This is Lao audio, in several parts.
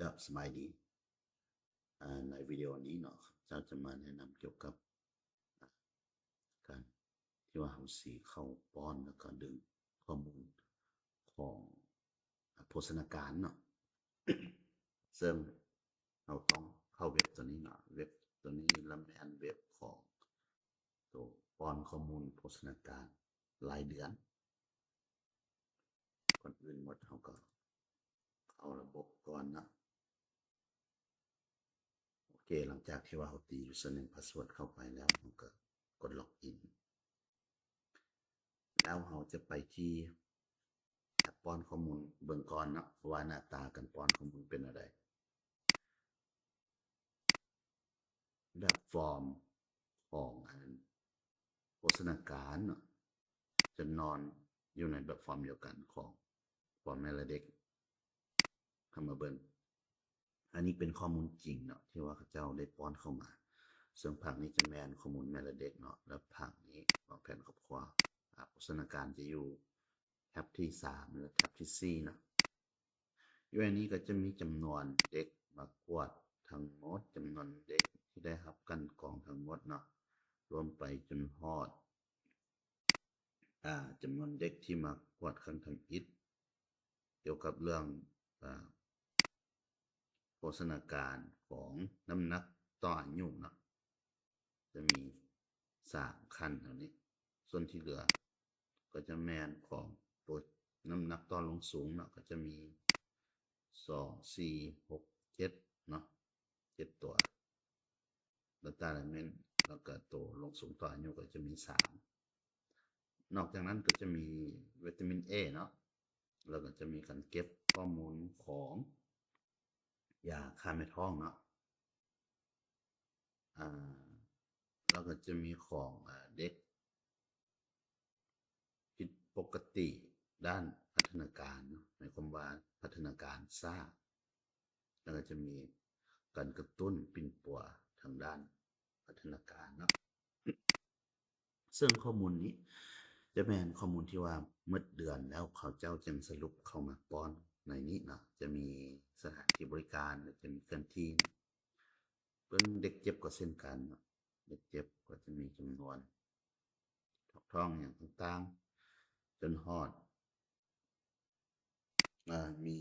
ຄັບ ສະບາຍດີ. ອາ ໃນວິດີໂອນີ້ເນາະ ເຈົ້າຈະມາແນະນຳກ່ຽວກັບ ອາ ການທີ່ວ່າເຮົາຊິເຂົ້າປ້ອນ ແລ້ວກໍດຶງຂໍ້ມູນຂອງ ອາ ໂພຊະນາການເນາະ ເຊິ່ງເຮົາຕ້ອງເຂົ້າເວັບຕົວນີ້ເນາະ. ເວັບຕົວນີ້ລະແມ່ນເວັບຂອງໂຕປ້ອນຂໍ້ມູນໂພຊະນາການລາຍເດືອນ. ກ່ອນອື່ນໝົດເຮົາກໍເຂົ້າລະບົບກ່ອນເນາະ. ໂອເຄ ຫຼັງຈາກທີ່ວ່າເຮົາຕີ username password ເຂົ້າໄປແລ້ວ ເຮົາກໍກົດ login ແລ້ວເຮົາຈະໄປທີ່ແອັບປ້ອນຂໍ້ມູນເບິ່ງກ່ອນເນາະ ວ່າໜ້າຕາການປ້ອນຂໍ້ມູນເປັນແນວໃດ. ແບບຟອມຂອງອັນໂພຊະນາການເນາະ ຈະນອນຢູ່ໃນແບບຟອມດຽວກັນຂອງຟອມແມ່ແລະເດັກ. ເຮົາມາເບິ່ງ ອັນນີ້ເປັນຂໍ້ມູນຈິງເນາະ ທີ່ວ່າເຂົາເຈົ້າໄດ້ປ້ອນເຂົ້າມາ. ເຊິ່ງພາກນີ້ຈະແມ່ນຂໍ້ມູນແມ່ແລະເດັກເນາະ ແລະພາກນີ້ວາງແຜນຄອບຄົວ. ອາ ໂພຊະນາການຈະຢູ່ແທັບທີສາມ ແລະ ແທັບທີສີ່ເນາະ. ຢູ່ໃນນີ້ກໍຈະມີຈຳນວນເດັກມາກວດທັງໝົດ, ຈຳນວນເດັກທີ່ໄດ້ຮັບກັ່ນກອງທັງໝົດເນາະ, ລວມໄປຈົນຮອດ ອາ ຈຳນວນເດັກທີ່ມາກວດຄັ້ງທຳອິດ ກ່ຽວກັບເລື່ອງ ອາ ໂພຊະນາການຂອງນ້ຳໜັກຕໍ່ອາຍຸເນາະ. ຈະມີສາມຂັ້ນເທົ່ານີ້. ສ່ວນທີ່ເຫຼືອກໍຈະແມ່ນຂອງໂຕນ້ຳໜັກຕໍ່ລວງສູງເນາະ, ກໍຈະມີສອງ ສີ່ ຫົກ ເຈັດເນາະ, ເຈັດຕົວ data element ແລ້ວກໍໂຕລວງສູງຕໍ່ອາຍຸກໍຈະມີສາມ. ນອກຈາກນັ້ນກໍຈະມີວິຕາມິນ A ເນາະ, ແລ້ວກໍຈະມີການເກັບຂໍ້ມູນຂອງຢາຂ້າແມ່ທ້ອງເນາະ. ອາ ແລ້ວກໍຈະມີຂອງ ອາ ເດັກຜິດປົກກະຕິດ້ານພັດທະນາການເນາະ, ໝາຍຄວາມວ່າພັດທະນາການຊ້າ, ແລ້ວກໍຈະມີການກະຕຸ້ນປິ່ນປົວທາງດ້ານພັດທະນາການເນາະ. ເຊິ່ງຂໍ້ມູນນີ້ຈະແມ່ນຂໍ້ມູນທີ່ວ່າໝົດເດືອນແລ້ວ ເຂົາເຈົ້າຈຶ່ງສະຫຼຸບເຂົ້າມາປ້ອນໃນນີ້ເນາະ. ຈະມີສະຖານທີ່ບໍລິການ ແລະ ຈະມີເຄື່ອນທີ່. ເບິ່ງເດັກເຈັບກໍເຊັ່ນກັນເນາະ, ເດັກເຈັບກໍຈະມີຈຳນວນຖອກທ້ອງຫຍັງຕ່າງໆ ຈົນຮອດ ອາ ມີ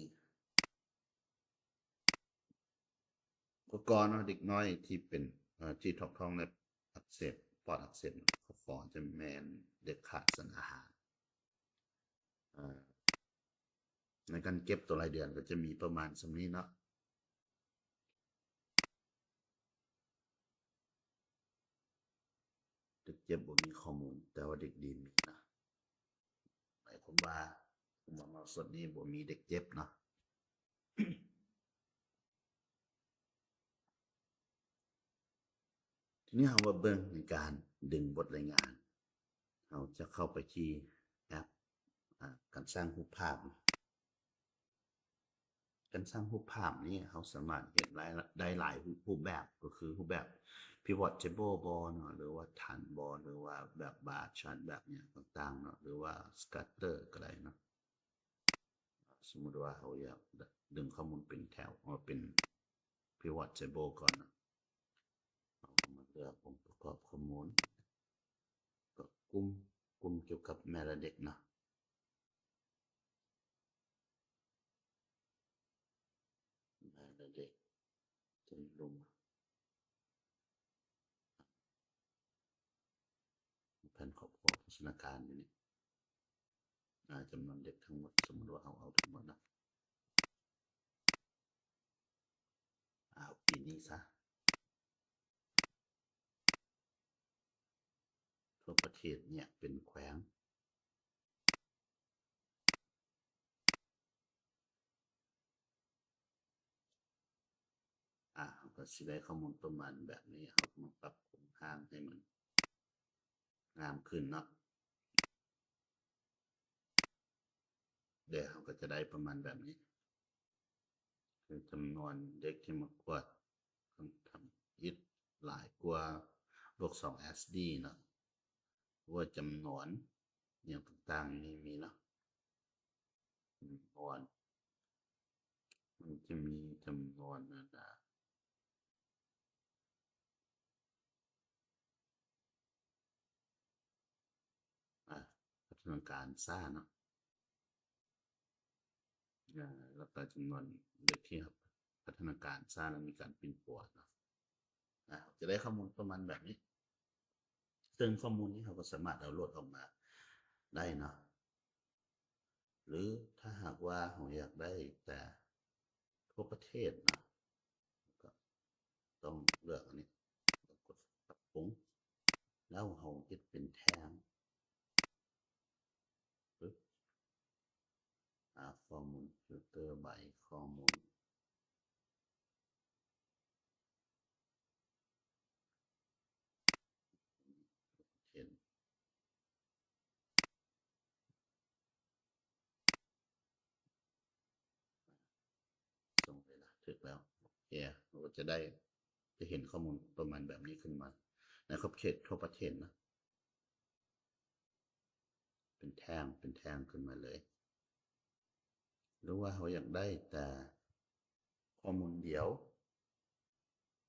ກໍກໍເນາະ ເດັກນ້ອຍທີ່ເປັນ ເອີ ທີ່ຖອກທ້ອງ ແລະ ອັກເສບ ປອດອັກເສບ ກໍກໍຈະແມ່ນເດັກຂາດສານອາຫານ. ອາ ໃນການເກັບຕົວລາຍເດືອນກໍຈະມີປະມານສ່ຳນີ້ເນາະ. ເດັກເຈັບບໍ່ມີຂໍ້ມູນ, ແຕ່ວ່າເດັກດີມີນະ. ໝາຍຄວາມວ່າ ຄວາມເໝາະສົມນີ້ບໍ່ມີເດັກເຈັບເນາະ. ທີນີ້ເຮົາມາເບິ່ງໃນການດຶງບົດລາຍງານ. ເຮົາຈະເຂົ້າໄປທີ່ແອັບ ອາ ການສ້າງຮູບພາບ. ການສ້າງຮູບພາບນີ້ເຮົາສາມາດເຮັດໄດ້ ໄດ້ຫຼາຍຮູບແບບ, ກໍຄືຮູບແບບ pivot table ບໍເນາະ ຫຼືວ່າ ฐານບໍ ຫຼືວ່າແບບ bar chart ແບບຫຍັງຕ່າງໆເນາະ ຫຼືວ່າ scatter ກໍໄດ້ເນາະ. ສົມມຸດວ່າເຮົາຢາກດຶງຂໍ້ມູນເປັນແຖວ ເອົາເປັນ pivot table ກ່ອນເນາະ, ເຮົາກໍມາເລືອກອົງປະກອບຂໍ້ມູນ ກໍກຸ່ມ ກຸ່ມກ່ຽວກັບແມ່ແລະເດັກເນາະ. ແມ່ແລະເດັກ ຈະມີລຸ່ມ ແຜນຄອບຄົວໂພຊະນາການຢູ່ນີ້ ອາ ຈຳນວນເດັກທັງໝົດ, ສົມມຸດວ່າເຮົາເອົາທັງໝົດເນາະ, ເອົາປີນີ້ຊະ. ທົ່ວປະເທດແຍກເປັນແຂວງ. ອາ ເຮົາກໍຊິໄດ້ຂໍ້ມູນປະມານແບບນີ້, ເຮົາກໍມາປັບໂຄງຮ່າງໃຫ້ມັນງາມຂຶ້ນເນາະ. ແລ້ວເຮົາກໍຈະໄດ້ປະມານແບບນີ້ ຄືຈຳນວນເດັກທີ່ມາກວດຄັ້ງທຳອິດຫຼາຍກວ່າບວກສອງ ເອສດີ ເນາະ, ວ່າຈຳນວນຫຍັງຕ່າງໆນີ້ມີເນາະ, ຈຳນວນມັນ ຈະມີຈຳນວນອັນນາ ອາ ພັດທະນາການຊ້າເນາະ ອາ ແລ້ວກໍຈຳນວນເດັກທີ່ພັດທະນາການຊ້າ ແລ້ວມີການປິ່ນປົວເນາະ ອາ ຈະໄດ້ຂໍ້ມູນປະມານແບບນີ້ ເຊິ່ງຂໍ້ມູນນີ້ເຮົາກໍສາມາດດາວໂຫຼດອອກມາໄດ້ເນາະ ຫຼືຖ້າຫາກວ່າເຮົາຢາກໄດ້ແຕ່ທົ່ວປະເທດເນາະ ກໍຕ້ອງເລືອກອັນນີ້ ແລ້ວກົດປັບປຸງ ແລ້ວເຮົາເຮັດເປັນແທ່ງ ປຶບ ຫາຂໍ້ມູນ filter by ຂໍ້ມູນ ເຫັນ ສົ່ງໄປລະ ຖືກແລ້ວ ໂອເຄ ເຮົາກໍຈະໄດ້ ຈະເຫັນຂໍ້ມູນປະມານແບບນີ້ຂຶ້ນມາ ໃນຂອບເຂດທົ່ວປະເທດນະ ເປັນແທ່ງ ເປັນແທ່ງຂຶ້ນມາເລີຍ ຫຼືວ່າເຮົາຢາກໄດ້ແຕ່ຂໍ້ມູນດຽວ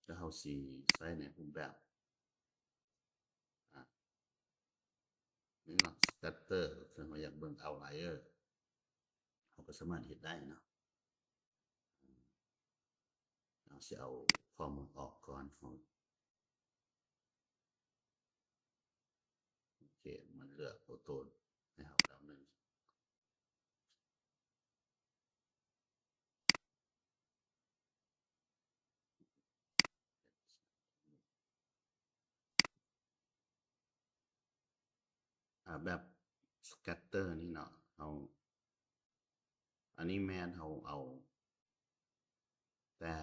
ແລ້ວເຮົາຊິໃຊ້ໃນຮູບແບບ ອາ ນີ້ເນາະ scatter ຄືເຮົາຢາກເບິ່ງ outlier ເຮົາກໍສາມາດເຮັດໄດ້ເນາະ ເຮົາຊິເອົາຂໍ້ມູນອອກກ່ອນ ເຮົາ ໂອເຄ ມັນເລືອກໂອໂຕ້ໃຫ້ເຮົາແລ້ວໜຶ່ງ ອາ ແບບ scatter ນີ້ເນາະ ເຮົາ ອັນນີ້ແມ່ນເຮົາເອົາແຕ່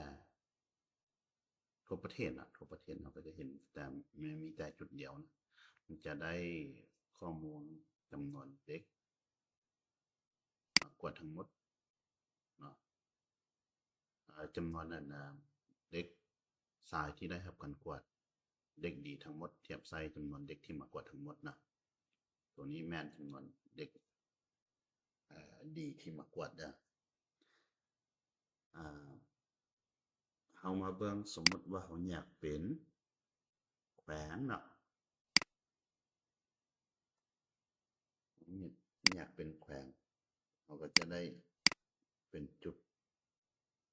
ທົ່ວປະເທດນະ ທົ່ວປະເທດເຮົາກໍຈະເຫັນແຕ່ ມີແຕ່ຈຸດດຽວນະ ມັນຈະໄດ້ຂໍ້ມູນຈຳນວນເດັກມາກວດທັງໝົດເນາະ ເອີ ຈຳນວນອັນນາ ເດັກຊາຍທີ່ໄດ້ຮັບການກວດ ເດັກດີທັງໝົດ ທຽບໃສ່ຈຳນວນເດັກທີ່ມາກວດທັງໝົດນະ ໂຕນີ້ແມ່ນຈຳນວນເດັກ ເອີ ດີທີ່ມາກວດເດີ ອາ ເຮົາມາເບິ່ງ ສົມມຸດວ່າເຮົາແຍກເປັນແຂວງເນາະ ແຍກເປັນແຂວງ ເຮົາກໍຈະໄດ້ເປັນຈຸດ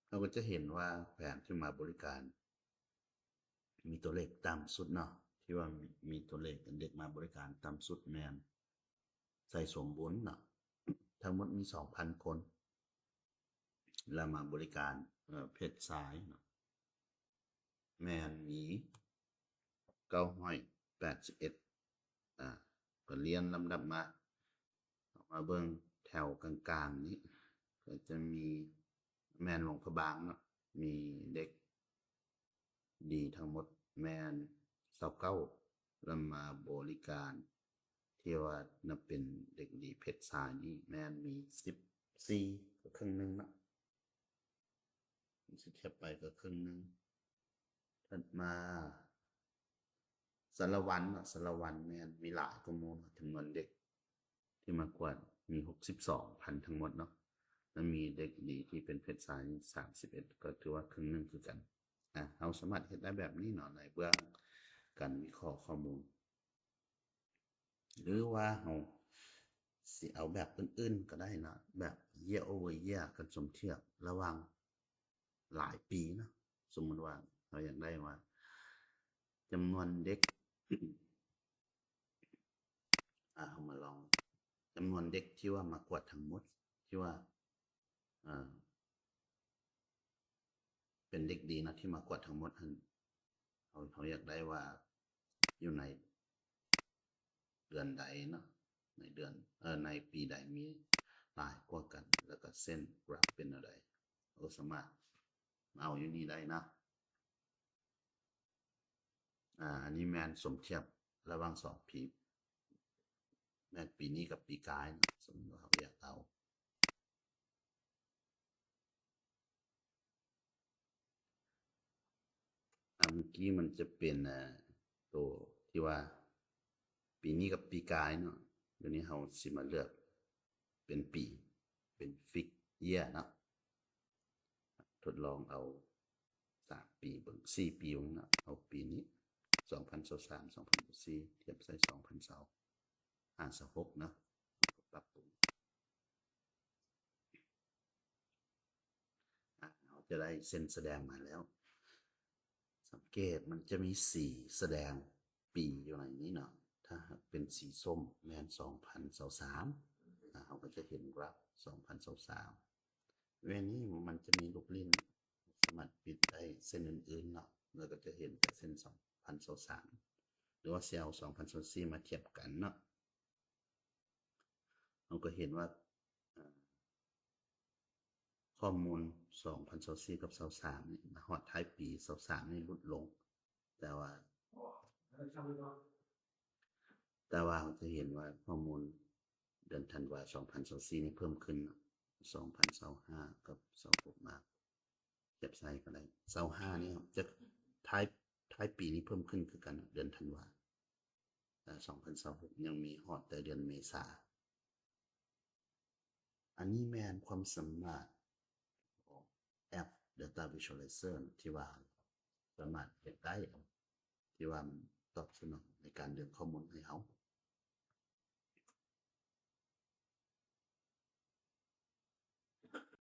ເຮົາກໍຈະເຫັນວ່າແຂວງທີ່ມາບໍລິການ ມີຕົວເລກຕ່ຳສຸດເນາະ ທີ່ວ່າມີຕົວເລກເດັກມາບໍລິການຕ່ຳສຸດແມ່ນໄຊສົມບູນເນາະ ທັງໝົດມີສອງພັນຄົນ ແລະມາບໍລິການ ເອີ ເພດຊາຍເນາະ ແມ່ນມີເກົ້າຮ້ອຍແປດສິບເອັດ ອາ ກໍລຽນລຳດັບມາ ເຮົາມາເບິ່ງແຖວກາງໆນີ້ ກໍຈະມີ ແມ່ນຫຼວງພະບາງເນາະ ມີເດັກດີທັງໝົດແມ່ນຊາວເກົ້າ ລະມາບໍລິການ ທີ່ວ່ານັບເປັນເດັກດີເພດຊາຍນີ້ແມ່ນມີສິບສີ່ ກໍເຄິ່ງໜຶ່ງເນາະ ຊິທຽບໄປກໍເຄິ່ງໜຶ່ງ. ຖັດມາ ສາລະວັນເນາະ ສາລະວັນແມ່ນມີຫຼາຍກວ່າໝູ່ເນາະ ຈຳນວນເດັກທີ່ມາກວດມີຫົກສິບສອງພັນທັງໝົດເນາະ ແລະມີເດັກດີທີ່ເປັນເພດຊາຍສາມສິບເອັດ ກໍຖືວ່າເຄິ່ງໜຶ່ງຄືກັນ. ອາ ເຮົາສາມາດເຮັດໄດ້ແບບນີ້ເນາະ ໃນເບື້ອງການວິເຄາະຂໍ້ມູນ ຫຼືວ່າເຮົາຊິເອົາແບບອື່ນໆກໍໄດ້ເນາະ ແບບ year over year ການສົມທຽບລະຫວ່າງຫຼາຍປີເນາະ. ສົມມຸດວ່າເຮົາຢາກໄດ້ວ່າຈຳນວນເດັກ ອາ ເຮົາມາລອງ ຈຳນວນເດັກທີ່ວ່າມາກວດທັງໝົດ ທີ່ວ່າ ເປັນເດັກດີເນາະ ທີ່ມາກວດທັງໝົດຫັ້ນ ເຮົາ ເຮົາຢາກໄດ້ວ່າຢູ່ໃນເດືອນໃດເນາະ ໃນເດືອນ ເອີ ໃນປີໃດມີຫຼາຍກວ່າກັນ ແລ້ວກໍເສັ້ນກຣາຟເປັນແນວໃດ ເຮົາກໍສາມາດມາເອົາຢູ່ນີ້ໄດ້ເນາະ. ອາ ອັນນີ້ແມ່ນສົມທຽບລະຫວ່າງສອງປີ ແມ່ນປີນີ້ກັບປີກາຍເນາະ ສົມມຸດວ່າເຮົາຢາກເອົາ ອາ ເມື່ອກີ້ມັນຈະເປັນ ອາ ໂຕທີ່ວ່າປີນີ້ກັບປີກາຍເນາະ ດຽວນີ້ເຮົາຊິມາເລືອກເປັນປີ ເປັນ fixed year ເນາະ. ທົດລອງເອົາສາມປີເບິ່ງ ສີ່ປີເບິ່ງເນາະ ເອົາປີນີ້ ສອງພັນຊາວສາມ ສອງພັນຊາວສີ່ ທຽບໃສ່ ສອງພັນຊາວຫ້າ ຊາວຫົກເນາະ ເຮົາກໍປັບປຸງ ອາ ເຮົາຈະໄດ້ເສັ້ນສະແດງມາແລ້ວ. ສັງເກດມັນຈະມີສີສະແດງປີຢູ່ໃນນີ້ເນາະ ຖ້າຫາກເປັນສີສົ້ມແມ່ນສອງພັນຊາວສາມ ອາ ເຮົາກໍຈະເຫັນກຣາຟສອງພັນຊາວສາມ ເວນີ້ມັນຈະມີລູກຫຼິ້ນ ສາມາດປິດໄດ້ເສັ້ນອື່ນໆເນາະ ແລ້ວກໍຈະເຫັນແຕ່ເສັ້ນສອງພັນຊາວສາມ ຫຼືວ່າຊິເອົາສອງພັນຊາວສີ່ມາທຽບກັນເນາະ ເຮົາກໍເຫັນວ່າ ອາ ຂໍ້ມູນສອງພັນຊາວສີ່ກັບຊາວສາມນີ້ ມາຮອດທ້າຍປີຊາວສາມນີ້ຫຼຸດລົງ ແຕ່ວ່າ ແຕ່ວ່າເຮົາຈະເຫັນວ່າຂໍ້ມູນເດືອນທັນວາສອງພັນຊາວສີ່ນີ້ເພີ່ມຂຶ້ນເນາະ ສອງພັນຊາວຫ້າກັບຊາວຫົກມາທຽບໃສ່ກໍໄດ້ ຊາວຫ້ານີ້ຈະທ້າຍ ທ້າຍປີນີ້ເພີ່ມຂຶ້ນຄືກັນເນາະ ເດືອນທັນວາ ອາ ສອງພັນຊາວຫົກ ຍັງມີຮອດແຕ່ເດືອນເມສາ. ອັນນີ້ແມ່ນຄວາມສາມາດຂອງແອັບ Data Visualizer ທີ່ວ່າສາມາດເຮັດໄດ້ ທີ່ວ່າມັນຕອບສະໜອງໃນການດຶງຂໍ້ມູນໃຫ້ເຮົາ